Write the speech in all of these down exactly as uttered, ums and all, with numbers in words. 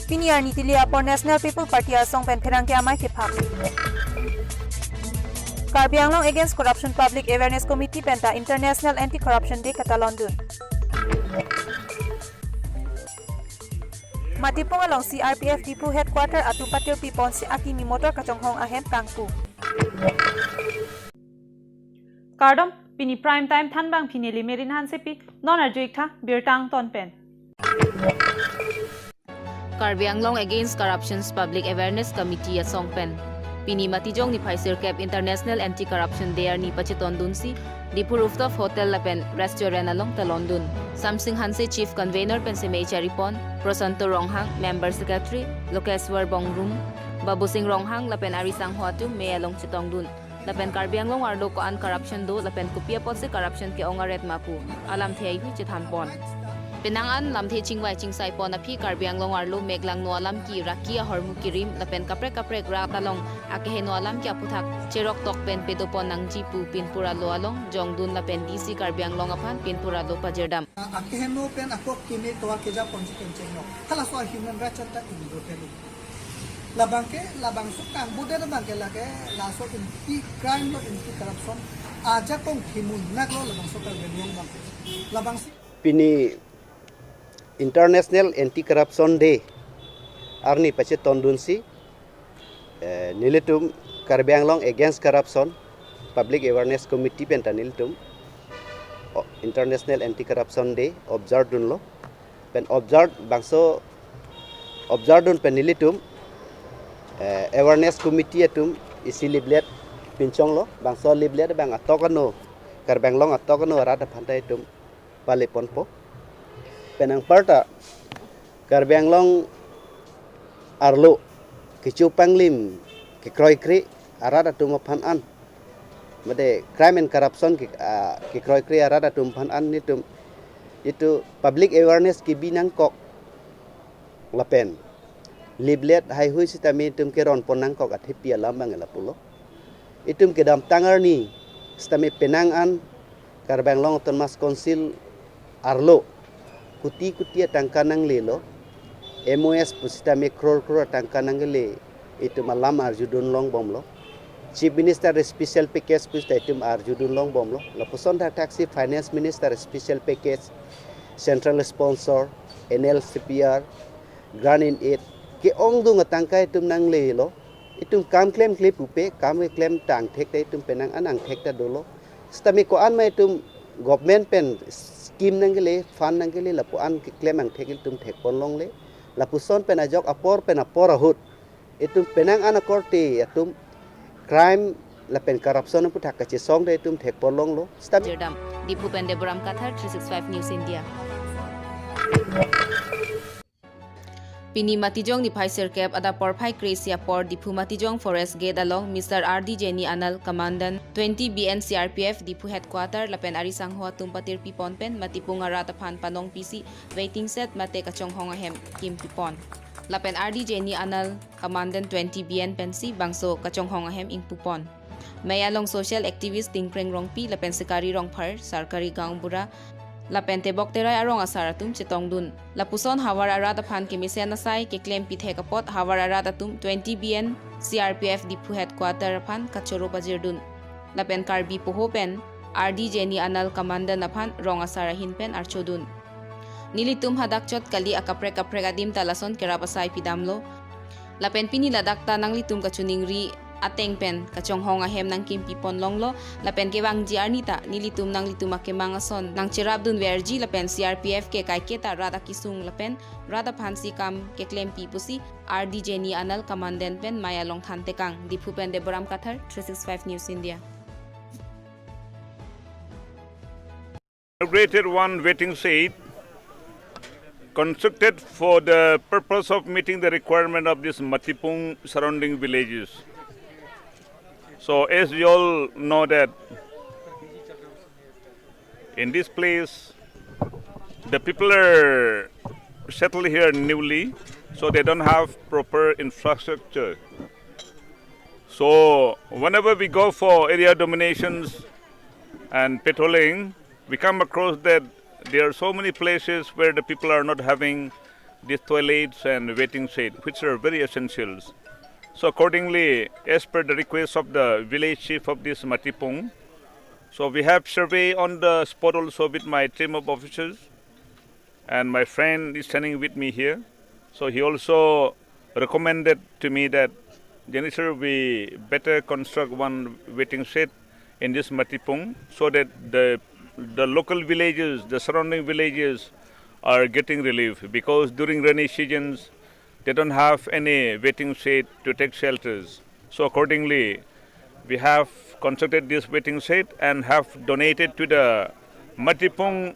Pini arni tili apor National People Party asong pen pherangke amei kephap. Karbi Anglong Against Corruption Public Awareness Committee penta International Anti-Corruption Day katalondun. Matipung along C R P F Diphu Headquarter atum patir piponsi akimi motor kachonghong ahem kangpu. Kardom, pini Prime Time thanbang pini Limerin Hansepi, non arjuiktha birta angton pen. Karbi Anglong Against Corruptions Public Awareness Committee asong pen pini Matijong niphai sirkep International Anti-Corruption Day arni pachetondunsi Diphu Rooftop Hotel lapen Restaurant along talondun. Samsing Hanse Chief Convener pen semei charipon, Prosanto Ronghang, Member Secretary, Lokeswar Bongrung, Babusing Ronghang lapen ari sangho atum mei along chetongdun. Lapen Karbi Anglong arlo ko-an corruption do lapen kopi apotsi corruption ke-ong aret ma pu alamthe haihui chethanpon. Penang an lamthe chingvai chingsaipon aphi Karbi Anglong arlo meklangno alam ki raki ahormu kirim lapen kaprek kaprek rat along akeheno alam ki aputhak cheroktok pen pedopon nangji pu pinpur alo along jongdun lapen D C Karbi Anglong aphan pinpur alo pajirdam. Akeheno pen akok kimi tovar kejaponsi kemchengno. Halaso a human rights anta ingdo telu. Labangke, labangso kangbudet abangke lake, laso anti-crime lo anti-corruption ajakong thimun naklo labangso Karbi Anglong abangke. Labangsi pini International Anti-Corruption Day arni pachetondunsi, eh, nelitum Karbi Anglong Against Corruption Public Awareness Committee penta nelitum, o, International Anti-Corruption Day observe dunlo. Pen observe bangso observe dun pen nelitum, eh, awareness committee atum isi leaflet pinchonglo, bangso leaflet abang atok ano, Karbi Anglong atok ano arat aphanta itum paleponpo. Pen anparta Karbi Anglong arlo kecho panglim kekroikre arat atum aphan an, mate crime and corruption ke, ah, kekroikre arat atum aphan an nelitum itum public awareness kebi nangkok lapen leaflet haihui sitame itum keronpon nangkok athepi alam abang lapulo. Itum kedamtang arni sitame penang an Karbi Anglong Autonomous Council arlo kuti kuti atangka nanglelo, M O S pusitame crore crore atangka nangle, itum alam arjudun longbomlo. Chief Minister special package pusita itum arjudun longbomlo. Lapuson thakthaksi Finance Minister special package, central sponsor, N L C P R, grant in aid, ke-ongdung atangka itum nanglelo. Itum kam klemkle pupe, kam keklem ta angthek ta itum penang an angthek ta dolo. Sitame ko-an ma itum government pen scheme nangle, fund nangle, lapu an keklem angthek itum thekpon longle. Lapuson pen ajok apor pen apor ahut itum penang an akorte atum crime lapen corruption aputhak kachesong ta itum thekpon longlo. Sitame jirdam. Diphu pen Deborah Kathar, three six five News India. Pini Matijong niphai sirkep adap porphai kre-isi apor Diphu Matijong Forest Gate along Mister R D Jenny Anal, Commandant twenty B N C R P F Diphu Headquarter lapen ari sangho atum patir pipon pen Matipung arat aphan panong pisi waiting shed mate kachonghong ahem kim pipon. Lapen R D Jenny Anal, Commandant twenty B N pensi bangso kachonghong ahem ingpupon. Mei along social activist Tingkreng Rongpi lapen Sikari Rongphar, Sarkari Gaonbura, lapen Tebok Terai arong asar atum chetongdun. Lapuson havar arat aphan kemesen asai keklem pithek apot havar arat atum twenty B N C R P F Diphu Headquarter aphan kachoro pajirdun. Lapen Karbi Poho pen R D Jenny Anal, Commandant aphan rong asar ahin pen archodun. Nelitum hadak chot kali, akaprek kaprek adim ta lason kerap asai pidamlo. Lapen pini ladak ta nanglitum kachiningri ateng pen kachonghong ahem nangkim pipon longlo, lapen kevangji arni ta nelitum nanglitum akemang ason nangcherapdunverji lapen C R P F ke kaike ta rat akesung lapen rat aphansi kam keklempi pusi R D Jenny Anal, Commandant pen mei along thantekang. Diphu pen Deborah Kathar, three six five News India. Inaugurated one waiting shed constructed for the purpose of meeting the requirement of these Matipung surrounding villages. So as we all know that in this place, the people are settled here newly, so they don't have proper infrastructure. So whenever we go for area dominations and patrolling, we come across that there are so many places where the people are not having these toilets and waiting shed, which are very essentials. So accordingly, as per the request of the village chief of this Matipung, so we have survey on the spot also with my team of officers, and my friend is standing with me here. So he also recommended to me that, "Jenny sir, we better construct one waiting shed in this Matipung so that the, the local villages, the surrounding villages are getting relief, because during rainy seasons, they don't have any waiting shed to take shelters." So accordingly, we have constructed this waiting shed and have donated to the Matipung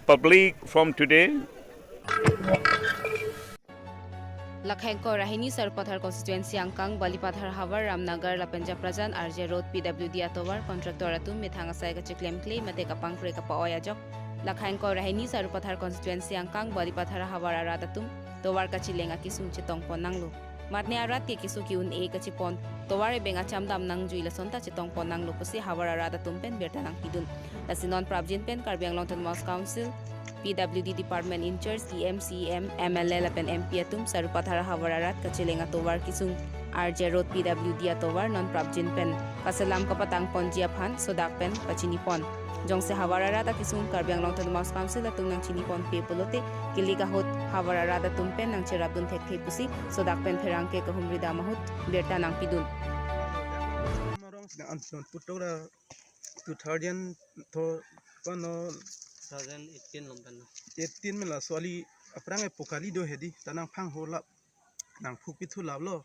public from today. Lakhang ko Rahini Sarupathar constituency angkang Balipathar havar Ramnagar lapen Japrajan R J Road P W D atovar contractor atum methang asai kachiklemkle mate kapangkre kapa-oi ajok. Lakhang ko Rahini Sarupathar constituency angkang Balipathar havar arat atum tovar kachileng akisung chetongpon nanglo. Matne arat ke keso ke-un-e kachepon tovar ebeng acham dam nangjui lasonta chetongpon nanglo pusi havar arat atum pen birta nangpidun. Lasi non prapjin pen Karbi Anglong Autonomous Council P W D Department in-charge, E M, C E M, M L A lapen M P atum Sarupathar havar arat kachileng atovar kisung R J Road P W D atovar non prapjin pen kaselam kapatangponji aphan sodak pen pachinipon. Jongsi havar arat akisung Karbi Anglong Autonomous Council atum nangchiniponpe pulote, kilik ahut havar arat atum pen nangcherapdun thekthe pusi sodak pen pherangke kahumri dam ahut birta nangpidun. Anton putok la two thousand to pano two thousand eighteen lom pen. eighteen mela suali aphrang e pokali do hedi tanang phang ho lap nang phuk pithu lap lo.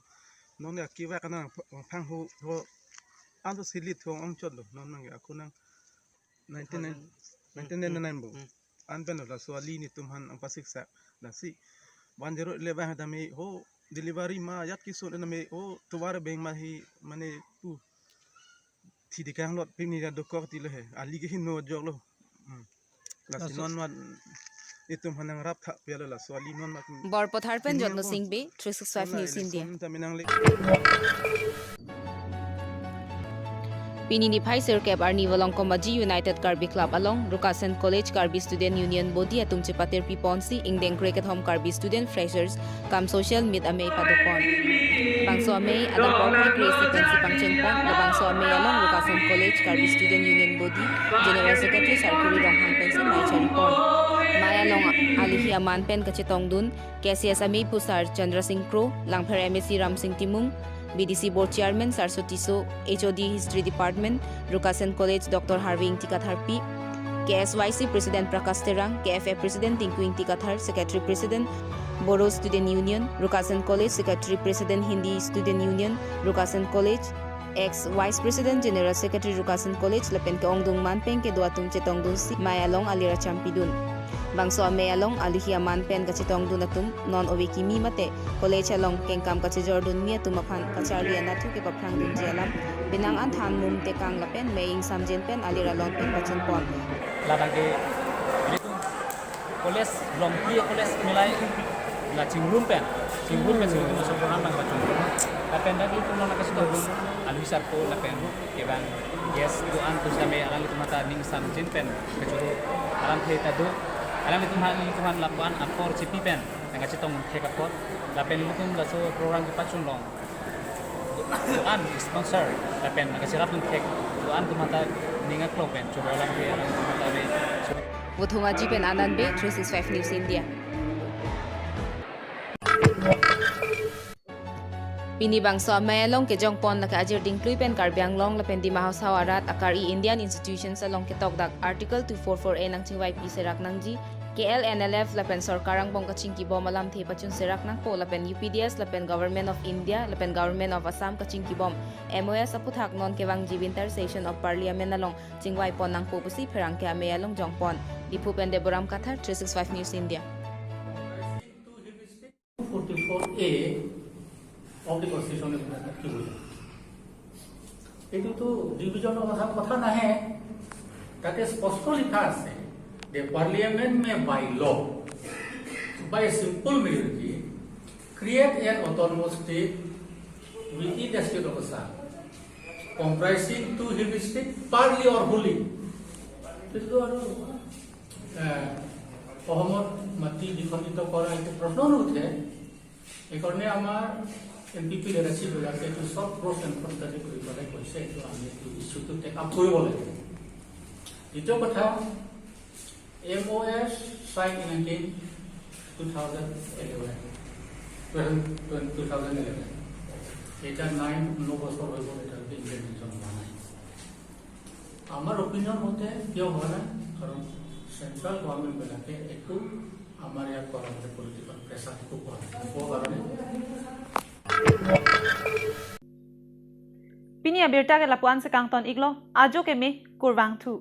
Non ya kiwa kana nang phang ho ho anto silit ho ongchot lo non nang ya kunang nineteen ninety-nine bo. An pen la suali nitum han ang pasik sa nasi one zero eleven dame ho delivery ma yat kisun dame ho tovar beng ma hi mane pu thidi kang lot pini ra dokok ti le he ali ke hin no jok lo. Hmm. Lasi non mat itum hanang rap thak pia lo la suali non mat Borpathar pen Jotno Sing Bey, three six five News India. Taminang le. Pini niphai sirkep arni Volongkom Aji United Karbi Club along Rukasen College Karbi Student Union Body atum chepatir piponsi ingdeng krekethom Karbi Student Freshers kam social meet amei padopon. Bangso amei adap porphai kre-isi pensi pangchengpon, labangso amei along Rukasen College Karbi Student Union Body General Secretary Sarkuri Ronghang pensi mei charipon. Mei along alihi aman pen kachetongdun K C S amei pusar Chandra Sing Kro, Langpher M A C Ram Sing Timung, B D C Board Chairman Sarso Tisso, H O D History Department, Rukasen College Doctor Harvey Ingti Katharpi, K S Y C President Prakash Terang, K F A President Tinku Ingti Kathar, Secretary President Bodo Student Union, Rukasen College, Secretary President Hindi Student Union, Rukasen College, ex Vice President General Secretary Rukasen College lapen ke-ongdung man pen kedo atum chetongdunsi mei along alir achampidun. Bangso amei along alihi aman pen kachetongdun atum non ove kimi mate college along kengkam kachejordunmi atum aphan kacharli anathu kepaphrangdunji alam penang an than mum tekang lapen mei ingsamjin pen alir alon pen pachunpon. Ladak ke ilitum college, Longki college mulai la chingrum pen, chingrum pen chingrum masuk program bang pachunpon. Lapen dak ilitum nang kasih alu sarpo lapen kevang yes do-an pusitame alanglitum mata ning samjin pen kechoro alam the ta do. Alanglitum han ilitum han lapuan apor chipi pen nang kachetong thek apor. Lapen ilitum laso program kepachun long do-an sponsor lapen nang kacherapdun thek do-an atum mata ning aklong pen choro alam ke alanglitum mata me. Vothung Aji pen Anand Bey, three six five News India. Pini bangso amei along kejongpon lake ajir dingklui pen Karbi Anglong lapen Dima Hasao arat akari Indian institutions along ketokdak Article two four four A nangchingvaipi serak nangji, K L N L F lapen sorkar angbong kachingkibom alamthe pachun serak nangpo lapen U P D S lapen Government of India lapen Government of Assam kachingkibom M O S aputhak non kevangji winter session of Parliament along chingvaipon nangpo pusi pherangke amei along jongpon. Diphu pen Deboram Kathar, three six five News India. Forty four A of the constitution কি বুলে? এইটোতো division of Assam কথা নাহে। তাতে স্পষ্ট লিখা আছে যে parliament may by law by a simple majority create an autonomous state within the state of Assam comprising two hill district partly or wholly. এইটোতো আৰু এ, অসমত মাটি বিখণ্ডিত কৰা একো প্ৰশ্ন নুঠে। সেইকাৰণে আমাৰ এন পি পি লিডাৰশ্বিপবিলাকে এইটো চৰ্ট প্ৰছ এনকাউণ্টাৰ যে কৰি পেলাই কৈছে, এইটো আমি এইটো ইছ্যুটো টেক আপ কৰিব লাগে। দ্বিতীয় কথা, M O' S sign in two thousand eleven, two thousand eleven, এতিয়া নাইন, ন বছৰ হৈ গ'ল, এতিয়ালৈকে ইমপ্লিমেণ্টেশ্যন হোৱা নাই। আমাৰ অপিনিয়ন মতে কিয় হোৱা নাই? কাৰণ চেণ্ট্ৰেল গভৰ্ণমেণ্টবিলাকে একো আমাৰ ইয়াত কৰা মতে পলিটিকেল প্ৰেছাৰ একো পোৱা নাই। কিয় কাৰণে? Pini abirta ke lapu-an si kangton iklo, ajo keme, kurvangthu.